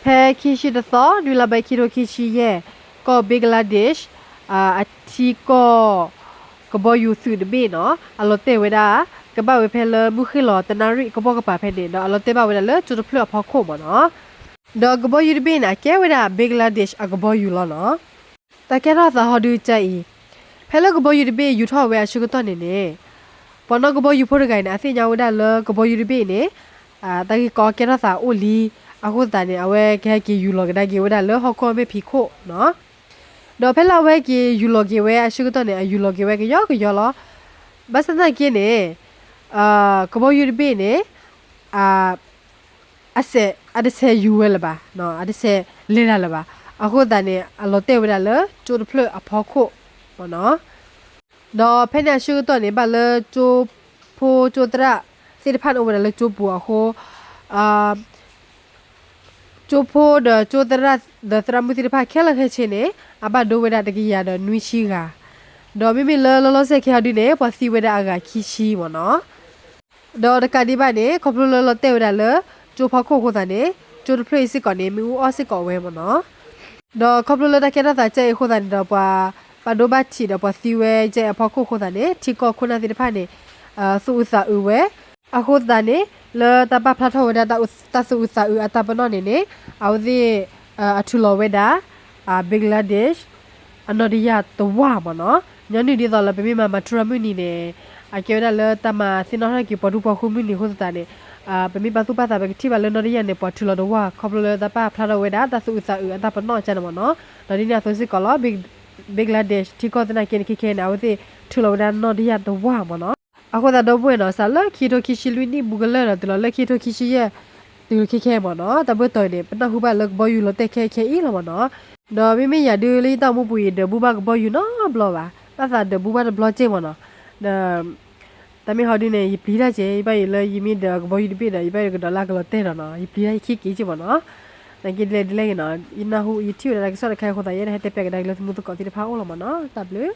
ဖဲခံဆံတသီ နွံလါဘဲ ခံထိခံဆံယဲၢ် ကီၢ် Bangladesh အထံကီၢ် ကဘီယူၤသုးတဘ့ၣ်နီၤ အလီၤတဲာ်ဝဲဒၣ် ကဘၣ်ဝဲဖဲလၢမုၢ်ဃ့ၢ်လီၤတနၣ်ရံၣ်ကပိာ်ကပၤဖဲန့ၣ် ဒီးအလီၤတဲာ်ဘၣ်ဝဲဒၣ်လၢကၠိတဖျၢၣ်အဖီခိၣ်မ့ၢ်နီၤ. ဒီးကဘီယူၤတဘ့ၣ်န့ၣ် အကဲဝဲဒၣ် Bangladesh အကဘီယူၤလီၤနီၤ. တၢ်ကဲထီၣ်သးဟီဒုကဲအံၤ, ဖဲလၢကဘီယူၤတဘ့ၣ်ယူၤထီၣ်ဝဲအဆၢကတီၢ်န့ၣ်န့ၣ် ပှၤနီၣ်ကဘီယူၤဖိတဂၤအံၤန့ၣ် အသ့ၣ်ညါဝဲဒၣ်လၢကဘီယူၤတဘ့ၣ်အံၤန့ၣ် တၢ်ဂ့ၢ်ကီကဲထီၣ်သးအိၣ်လံ. အဃိသတးန့ၣ် အဝဲကဟဲက့ၤယူၤလီၤကဒါက့ၤဝဲဒၣ်လၢဟီၣ်ခိၣ်အမဲာ်ဖံးခိၣ်နီၤ. ဒီးဖဲလၢအဝဲက့ၤယူၤလီၤက့ၤဝဲအဆၢကတီၢ်န့ၣ် အယူၤလီၤက့ၤဝဲကယီကယီလီၤ. ဘၣ်ဆၣ်သနာ်က့န့ၣ် ကဘီယူၤတဘ့ၣ်န့ၣ် အစဲး အတဆဲးယူၤဝဲလၢၤဘၣ်, အတဆဲးလဲၤတၢ်လၢၤဘၣ်. အဃိသတးန့ၣ် အလီၤတဲာ်ဝဲဒၣ်လၢကၠိတဖျၢၣ်အဖီခိၣ်မ့ၢ်နီၤ. ဒီးဖဲန့ၣ်အဆၢကတီၢ်န့ၣ် ဘၣ်လၢကၠိဖိကၠိသရၣ်သ့ၣ်တဖၣ်န့ၣ်အိၣ်ဝဲဒၣ်လၢကၠိပူၤအဃိ ကၠိဖိဒီးကၠိသရၣ်ဒီးသရၣ်မုၣ်သ့ၣ်တဖၣ်ခဲလၢာ်ခဲဆ့န့ၣ် အဘၣ်ဒိဝဲဒၣ်တကယၤဒီးနွံဆံဂၤ, ဒီးမ့မ့ၢ်လၢလီၤလီၤဆဲးခဲအံၤဒုန့ၣ် ပှၤသံဝဲဒၣ်အဂၤခံဆံမ့ၢ်နီၤ. ဒီးတကးဒံးဘၣ်န့ၣ် ခီဖျိလၢလီၤတဲာ်ဝဲဒၣ်လၢ ကၠိဖီခိၣ်အဃိသတးန့ၣ် ကၠိတဖျၢၣ်အံၤစ့ၢ်ကီးန့ၣ် မ့ၣ်အူအီၣ်စ့ၢ်ကီးဝဲမ့ၢ်နီၤ. ဒီးခီဖျိလၢတၢ်ကဲထီၣ်သးကဲအံၤအဃိသတးန့ၣ်ဒီး ပှၤပာ်ဒိဘၣ်ထံးဒီးပှၤသံဝဲကဲအံၤအဖီခိၣ်အဃိသတးန့ၣ် ထံကီၢ်ခိၣ်နၢ်သ့ၣ်တဖၣ်န့ၣ် သူၣ်အုးသးအုးဝဲ အဃိသတးန့ၣ် လၢတၢ်ပာ်ဖျါထီၣ်ဝဲဒၣ်တၢ်သူၣ်အုးသးအုးအတၢ်ပနီၣ်န့ၣ်န့ၣ် အဝဲသ့ၣ် အထုးလီၤဝဲဒၣ် Bangladesh အနီၣ်တယၢ်တဝၢ်မ့ၢ်နီၤ. ညီနုၢ်ဒ်သိးလၢပမ့ၢ်မၤမၤထူရၤမုၢ်နံၤန့ၣ် အကဲဝဲဒၣ်လၢတၢ်မၤသ့ၣ်နီၣ်ထီၣ်က့ၤပှၤဒူပှၤဃိမုၢ်နံၤအဃိသတးန့ၣ် ပမ့ၢ်ပာ်သူၣ်ပာ်သး ပကထံၣ်ဘၣ်လၢနီၣ်တယၢ်န့ၣ် ပှၤထုးလီၤတဝၢ် ခီဖျိလၢတၢ်ပာ်ဖျါထီၣ်ဝဲဒၣ် တၢ်သူၣ်အုးသးအုးအတၢ်ပနီၣ်ကန့ၣ်မ့ၢ်နီၤ. ဒီးဒ်န့ၣ်အသိးစ့ၢ်ကီးလီၤ Bangladesh ထံကီၢ်သနာ်က့န့ၣ် ခဲခဲန့ၣ် အဝဲသ့ၣ်ထုးလီၤဝဲဒၣ်နီၣ်တယၢ်တဝၢ်မ့ၢ်နီၤ. အဃိသတးဒီပုၢ်ဝဲၢ်နီၤ စးလၢခံထိခံဆံလွံၢ်နံၣ်ဘူးကလၢာ်ဒီး တုၤလီၤလၢခံထိခံဆံယဲၢ် တုၤခဲခဲမ့ၢ်နီၤ တၢ်ဘၣ်တီၤအံၤန့ၣ် ပနၢ်ဟူဘၣ်လၢကဘီယူၤလီၤတဲာ်ခဲခဲအံၤလီၤမ့ၢ်နီၤ. ဒီးမ့မ့ၢ်ယၤဒုးလၢယတၢ်အိၣ်မူပူၤအံၤ ဒီးဘူးဘၣ်ကဘီယူၤနီတဘျီဘၣ်, ဘၣ်သးဒီးဘူးဘၣ်တဘျီက့မ့ၢ်နီၤ. ဒီး တၢ်မ့ၢ်ဟီဒုန့ၣ် ယပျံၤတၢ်က့ ယဘၣ်ယိၣ်လၢယမ့ၢ်ဒီးကဘီယူၤတဘ့ၣ်ဒီး ယဘၣ်ယိၣ်ကဒီးလၢကလီၤတဲာ်ဒီးနီၤ ယပျံၤတၢ်ယခံက့ၤက့မ့ၢ်နီၤ. နာ်က့ဒ်လဲၣ်ဒ်လဲၣ်ဂ့ၤနီၤ ယနၢ်ဟူယထံၣ်ဝဲဒၣ်တၢ်ကစီၣ်တခါအံၤအဃိသတး ယဲဒၣ်ဟဲတဲပျးကဒါက့ၤလၢသမူသကိးသ့ၣ်တဖၣ်အအိၣ်လီၤမ့ၢ်နီၤ တၢ်ဘျုး